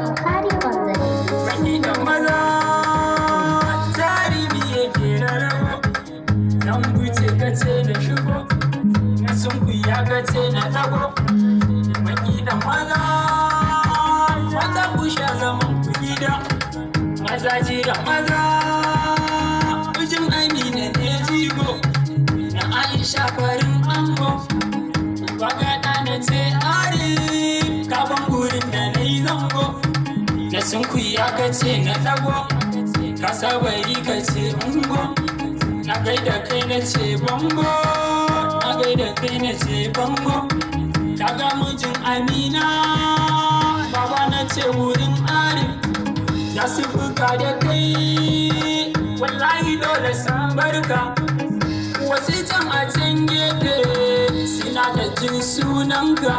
Ramkari on the Baki da maza jarumi yake rarrabo. Dan buce kace na shigo, na sunkuya kace na dago. Baki da maza, mata ku sha zaman ku gida. Maza jira maza, mijin Amina ne jigo. Na Aisha farin ango, Bagada na ce are, kaban gurin da na yi zango. Na sunkuya kace na dago, ka sabari kace ungo. Na gaida kai na ce bango, na gaida kai na ce bango. Kaga mijin Amina, baba na ce wurin Arif. Za su buga da kai, wallahi dole san barka. Wasu can a can gefe suna da jin sunanka.